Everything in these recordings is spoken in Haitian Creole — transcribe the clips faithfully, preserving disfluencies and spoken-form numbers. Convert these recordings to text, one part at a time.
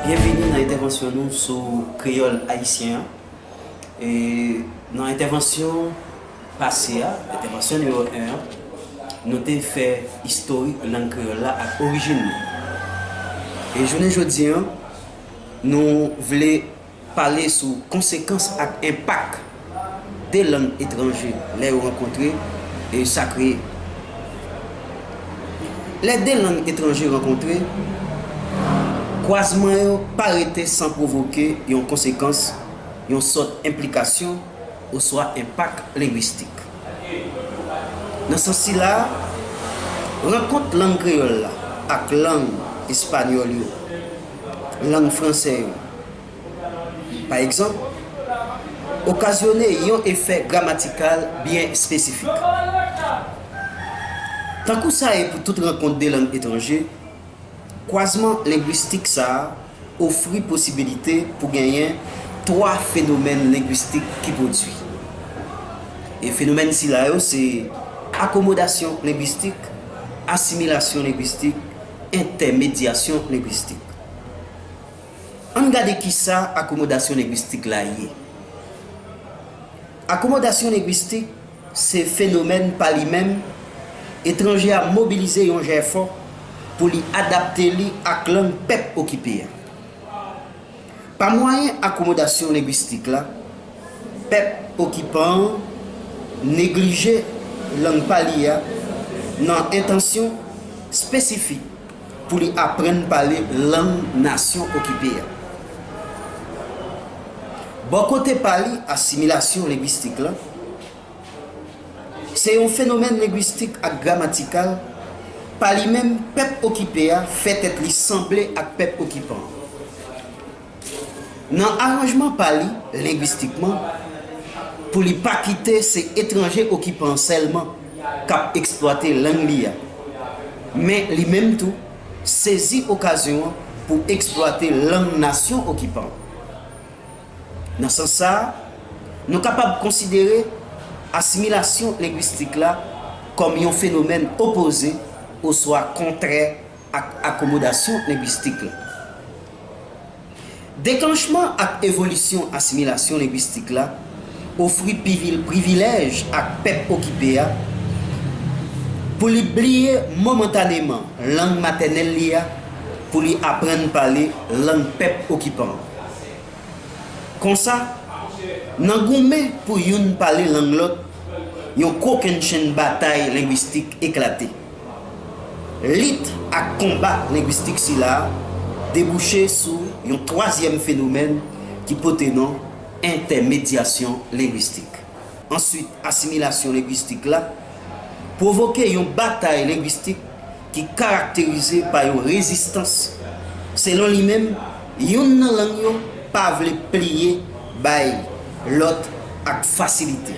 Byenvini nan entèvansyon nou sou kreyòl ayisyen an. E nan entèvansyon pase a, entèvansyon nimewo en an, nou te fè istorik lang kreyòl la ak orijin li. E jounen jodi an, nou vle pale sou konsekans ak enpak de lang etranje lè yo rankontre e sa kreye. Lè de lang etranje rankontre, kwazman yo pa rete san pwovoke yon konsekans, yon sòt enplikasyon oswa enpak lengwistik. Nan sans sila a, rankont lang kreyòl la ak lang espanyòl yo, lang fransè yo, pa egzanp, okazyone yon efè gramatikal byen espesifik. Tankou sa ye pou tout rankont de lang etranje, kwazman lengwistik sa a ofri posibilite pou genyen twa fenomèn lengwistik ki pwodui. E fenomèn sila yo se akomodasyon lengwistik, asimilasyon lengwistik, entèmedyasyon lengwistik. Ann gade kisa akomodasyon lengwistik la ye. Akomodasyon lengwistik se fenomèn pa li menm etranje a mobilize yon jèfò pou li adapte li ak lang pèp okipe a. Pa mwayen akomodasyon lengwistik la, pèp okipan an neglije lang pa li a nan entansyon espesifik pou li aprann pale lang nasyon okipe a. Bò kote pa li, asimilasyon lengwistik la se yon fenomèn lengwistik ak gramatikal. Pa li menm, pèp okipe a fè tèt li sanble ak pèp okipan an. Nan aranjman pa li, lengwistikman, pou li pa kite se etranje okipan an sèlman k ap eksplwate lang li a, men li menm tou sezi okazyon an pou eksplwate lang nasyon okipan an. Nan sans sa a, nou kapab konsidere asimilasyon lengwistik la kòm yon fenomèn opoze oswa kontrè ak akomodasyon lengwistik la. Deklanchman ak evolisyon asimilasyon lengwistik la ofri pivil- privilèj ak pèp okipe a pou li bliye momantaneman lang matènèl li a pou li aprann pale lang pèp okipan an. Konsa, nan goumen pou youn pale lang lòt, yon kokennchenn batay lengwistik eklate. Lit ak konba lengwistik sila a debouche sou yon twazyèm fenomèn ki pote non entèmedyasyon lengwistik. Answit, asimilasyon lengwistik la pwovoke yon batay lengwistik ki karakterize pa yon rezistans. Selon li menm, youn nan lang yo pa vle pliye bay lòt ak fasilite.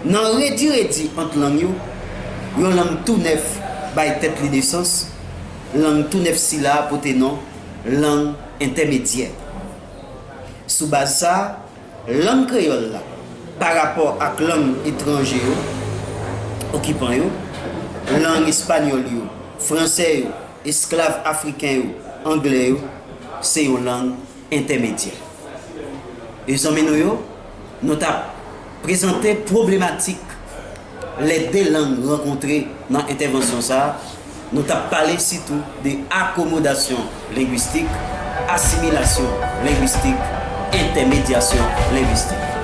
Nan redi redi ant lang yo, yon lang tou nèf bay tèt li nesans. Lang tou nèf sila a pote non lang entèmedyè. Sou baz sa a, lang kreyòl la, pa rapò ak lang etranje yo, okipan yo, lang espanyòl yo, fransè yo, esklav afriken yo, anglè yo, se yon lang entèmedyè. E zanmi nou yo, nou t ap prezante pwoblematik lè de lang rankontre nan entèvansyon sa a, nou t ap pale sitou de akomodasyon lengwistik, asimilasyon lengwistik, entèmedyasyon lengwistik.